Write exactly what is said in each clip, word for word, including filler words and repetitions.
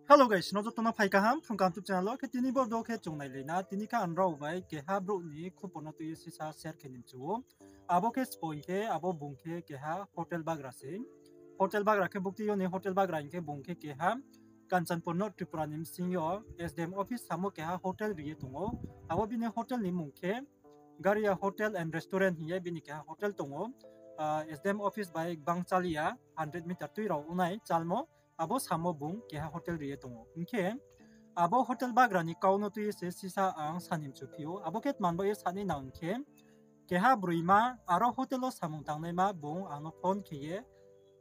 Hello guys, nrao joto no phai kaham, Phrung Kaham YouTube channel wo. Khe tini bo video khe chung nailai na, tini khe ang nrao bai keha brouh ni khupor no tui ye sisa share khe ni mchu ou. Abo khe sbo hing khe, abo bung khe keha hotel bagra se. Hotel bagra khe bukti yo ni hotel bagra hing khe bung khe keha Kanchanpur North Tripura ni bsing yo S D M office samo keha hotel ri ye tong ou. Abo bini hotel ni mmung khe Garia Hotel and Restaurant hing ye bini keha hotel tong ou. S D M office bai gbang chal ya, hundred meter tui rao ongnai chalmo, abo samo bung keha hotel ri ye tong ou. Hing khe abo hotel bagra ni kau no tui ye se sisa ang sa ni mchu phi ou. Abo khe tma bo ye sa ni nang hing khe, keha broima aro hotel wo samung tangnaima bung ang no phone khe ye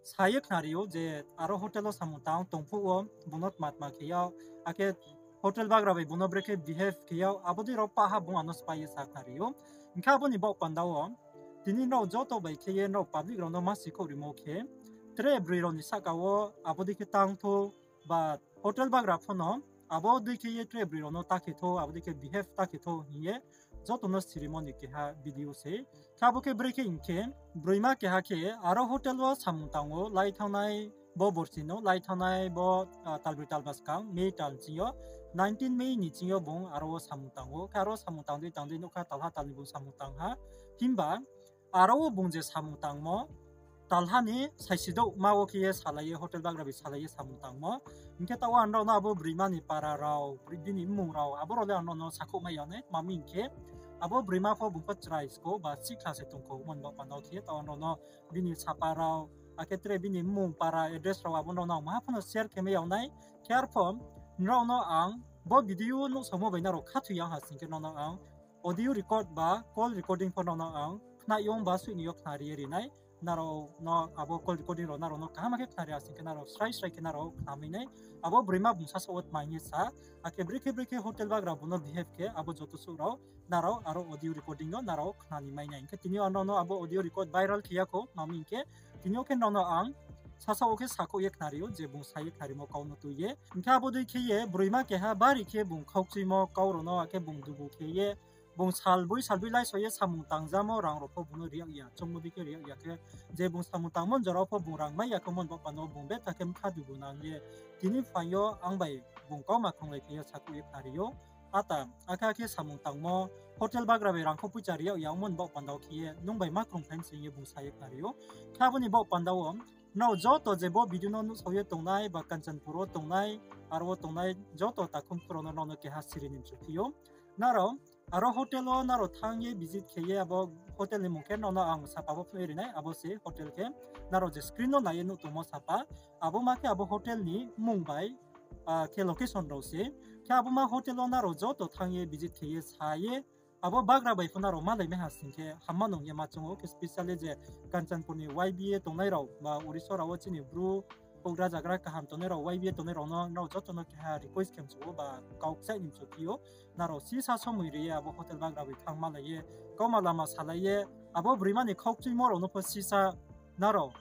sa ye khnari ou je aro hotel wo samung tang tong phuh wo bung no tma tma khe yag, akhe hotel bagra bai bung no brekhe behave khe yag, abo dei rao paha bung ang no spái ye sa khnari ou. Hing khe abo ni baoh panda wo tini nrao joto bai khe ye nrao public rao no ma sikhouh rimo khe, tre broi rao ni sahka wo abo dei khe tang thou, ba hotel bagra pho no abo dei khe ye tre broi rao no ta khe thou, abo dei khe behave ta khe thou hing ye joto no sirimo ni keha video se. Khe abo khe brekhe hing khe, broima keha khe aro hotel wo samung tang ou, lai thanngnai bo borsi no, lai thanngnai bo talbroi talba skang, May tal ching yo, nineteen May ni ching yo bung aro wo samung tang ou. Khe aro samung tang dei tang dei nougkha talha tal ni bung samung tang ha. Himba aro wo bung je samung tangmo, talha ni saisi douhma wo khe ye salai ye, hotel bagra bai salai ye samung tangmo. Hing khe taoh wo ang nrao no abo broima ni para rao, bini mmung rao, abo rao le ang nrao no sakhouh mai ya nai, tma hing khe abo broima pho bung pho chrai skou ba sihkhla se tong khou, mon baoh panda wo khe taoh ang nrao no bini sapa rao, akhe tre bini mmung para address rao abo nrao no ang maha pho no share khe mai ya nai. Khe arpho nrao no ang bo video nuhsaomo bai nrao khathoi ya ha sing khe nrao no ang audio record ba call recording pho nrao no ang khna yong ba suih ni yo khnari ye ri nai. Nrao no abo call recording rao nrao no kaham khe khnari ha sing khe nrao srai srai khe nrao khnamai nai. Abo broima bung sasaoh wo tma hing ye sa, akhe brekhe brekhe hotel bagra bung no behave khe, abo joto suh rao nrao aro audio recording no nrao khnani mai nai. Hing khe tini yo ang nrao no abo audio record viral khe ya khou, tma hing khe tini yo khe nrao no ang sasaoh wo khe sakhouh ye khnari ou je bung sa ye khnarimo kau no tui ye. Hing khe abo dei khe ye broima keha bari khe bung khaukchuimo kau rao no akhe bung dugu khe ye, bung salboi salboi laiso ye samung tangjamo rang rao pho bung no ri yag ya, choungmo dei khe ri yag ya khe, je bung samung tangmo jora wo pho bung rang mai ya khe mon baoh panda wo bung betha khe bkha dugu nang ye, tini phaing yo ang bai bung kauma khrunglai khe ye sakhouh ye khnari ou. Ata, akhe akhe samung tangmo, hotel bagra bai rangkho poicha ri yag ya ongmo ni baoh panda wo khe ye nung bai ma krungphai mi se hing ye bung sa ye khnari ou. Khe abo ni baoh panda wo nrao joto je bo video no nuhsao ye tongnai ba Kanchanpur wo tongnai, aro wo tongnai joto takhu mkhu rao no nrao no keha siri ni mchu phi ou. Nrao aro hotel wo nrao thanng ye visit khe ye abo hotel ni mmung khe nrao no ang sapa bo phnuh ye ri nai, abo se hotel khe nrao je screen no nai ye nuh tongmo sapa, abo ma khe abo hotel ni mmung bai, khe location rao se. Khe abo ma hotel wo nrao joto thanng ye visit khe ye sa ye, abo bagra bai pho nrao malai mai ha sing khe hamma nung ye ma choung ou. Khe specially je Kanchanpur ni Y B A tongnai rao ba Orissa rao wo chini Bru houhgra zagra kaham tongnai rao, Y B A tongnai rao no nrao joto no keha request khe mchu ou ba kau kchaih ni mchu phi ou. Nrao sisa somoi ri ye abo hotel bagra bai thanng malai ye, kauma lama salai ye, abo broima ni khaukchuimo rao no pho sisa nrao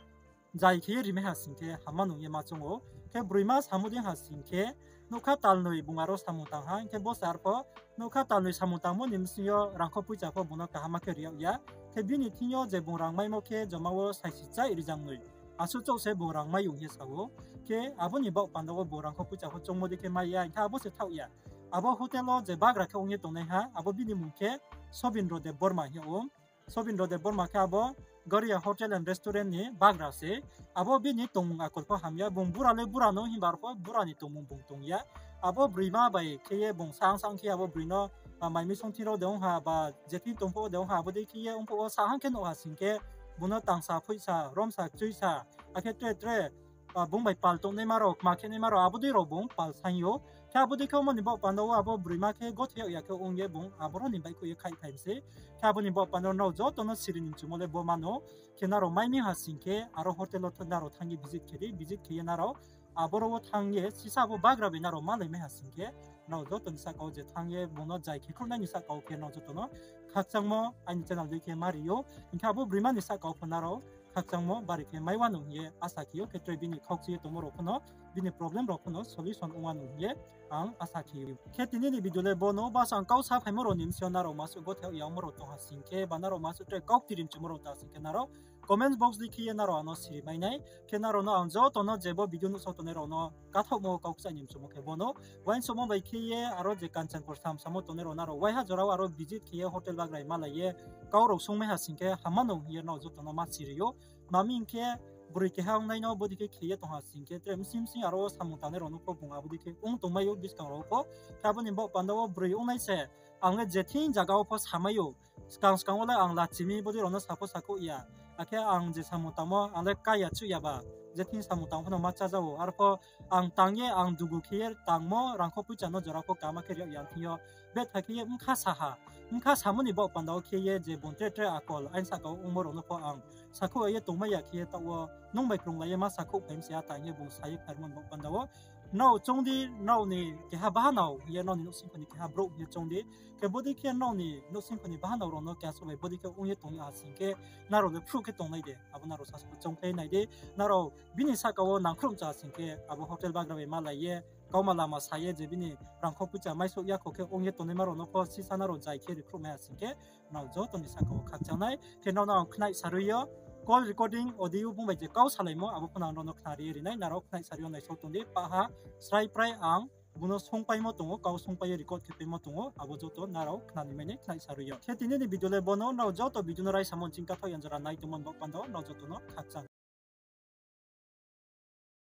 zai khe ye rimai ha sing khe hamma nung ye ma choung ou. Khe broima samo dei ha sing khe, nougkha talnoi bung aro samung tang ha, hing khe bo se arpho nougkha talnoi samung tangmo ni bsing yo rangkho poicha pho bung no kaham khe ri yag ya. Khe bini thing yo je bung rang maimo khe joma wo saisi chai rijang noi asuh chouh se bung rang mai ong ye sa ou. Khe abo ni baoh panda wo bung rangkho poicha pho choungmo dei khe mai ya, hing khe abo se thaoh ya. Abo hotel wo je bagra khe ong ye tongnaiha, abo bini mmung khe Sobindro Debbarma hing ou. Sobindro Debbarma khe abo Garia Hotel and Restaurant ni bagra se. Abo bini tongmung akol pho hamya, bung bura le bura no himba arpho bura ni tongmung bung tong ya. Abo broima bai khe ye bung sahang sahang khe abo broi no, mai misong thing rao de ong ha ba je thing tong pho de ong ha, abo dei khe ye ong pho wo sahang khe nuh ha sing khe, bung no tangsa phoihsa, romsa kchuisa, akhe tre tre bung bai pal tongnaima rao, kma khenaima rao, abo dei rao bung pal saing ou. Khe abo dei khe omo ni baoh panda wo abo broima khe gothe yag ya khe ong ye bung aboro ni baihkhouh ye khaihphai mi se. Khe abo ni baoh panda wo nrao joto no siri ni mchumo le bo mano. Khe nrao mai mi ha sing khe aro hotel wo nrao thanng ye visit khe di, visit khe ye nrao aboro wo thanng ye sisa abo bagra bai nrao malai mai ha sing khe, nrao joto ni sahka wo je thanng ye bung no zai khe khruhnai ni sahka wo khe nrao joto no khakchangmo aini channel dei khe ma ri ou. Hing khe abo broima ni sahka wo pho nrao khakchangmo bari khe mai wanou hing ye asa khe ou, khe tre bini khaukchi ye tongmo rao pho no, bini problem rao pho no solution ong wanou hing ye ang asa khe ou. Khe tini ni video le bo no, bas ang kau sa phaimo rao ni bsing yo nrao masuh gothe yag yangmo rao tong ha sing khe, ba nrao masuh tre kau ktirim chumo rao ta sing khe nrao comment box dei khe ye nrao ang no siri mai nai. Khe nrao no ang joto no je bo video nuhsao tongnai rao no kathaohmo kau kchaih ni mchumo khe bono. Uaingsouhmo bai khe ye aro je Kanchanpur sam samo tongnai rao nrao waiha jora wo aro visit khe ye hotel bagra malai ye kau rao sungmai ha sing khe hamma no hing ye nrao joto no ma siri ou. Mami hing khe broi keha ongnai no bodei khe khe ye tong ha sing khe tre bsing bsing aro wo samung tangnai rao no pho bung abo dei khe ong tongmai ou buskang rao pho. Khe abo ni baoh panda wo broi ongnai se ang le je thing zaga wo pho samai ou. Skang skang wo le ang lachi mi bodei rao no sa pho sakhouh ya. Akhe ang je samung tangmo ang le kaya chuh ya ba. Je thing samung tang pho no ma chája ou. Arpho ang tang ye ang dugu khe ye tangmo rangkho poicha no jora pho kama khe ri yag ya thing yo. Betha khe ye bkha sa ha. Bkha samo ni baoh panda wo khe ye je bung tre tre akol aini sahka wo ongmo rao no pho ang sakhouh ye tongmai ya khe ye taoh wo nung bai krunglai ye ma sakhouh phai mi se ha tang ye bung sa ye khnarimo ni baoh panda wo. Nrao choung di, nrao ni keha bahanao hing ye nrao ni nouhsingkho ni keha brouh hing ye choung di. Khe bodei khe nrao ni nouhsingkho ni bahanao rao no keha souh bai bodei khe ong ye tong ya ha sing khe nrao le phruh khe tongnai de. Abo nrao sasa choungkhlai nai di. Nrao bini sahka wo nangkhruh mcha ha sing khe abo hotel bagra bai malai ye kauma lama sa ye je bini rangkho poicha maisouh yakho khe ong ye tongnaima rao no pho sisa nrao jai khe ri khruhmai ha sing khe nrao joto ni sahka wo khakchang nai. Khe nrao no ang khnai sarui yo call recording audio bung bai je kau salaimo abo pho no ang nrao no khnari ye ri nai. Nrao khnai sarui yo naisao tong di, paha srai prai ang bung no sungpaimo tong ou, kau sungpai ye record khe paimo tong ou, abo joto nrao khnani mai nai khnai sarui yo. Khe tini ni video le bono, nrao joto video no raisamo nching kathaoh ya jora nai tongmo ni baoh panda wo nrao joto no khakchang.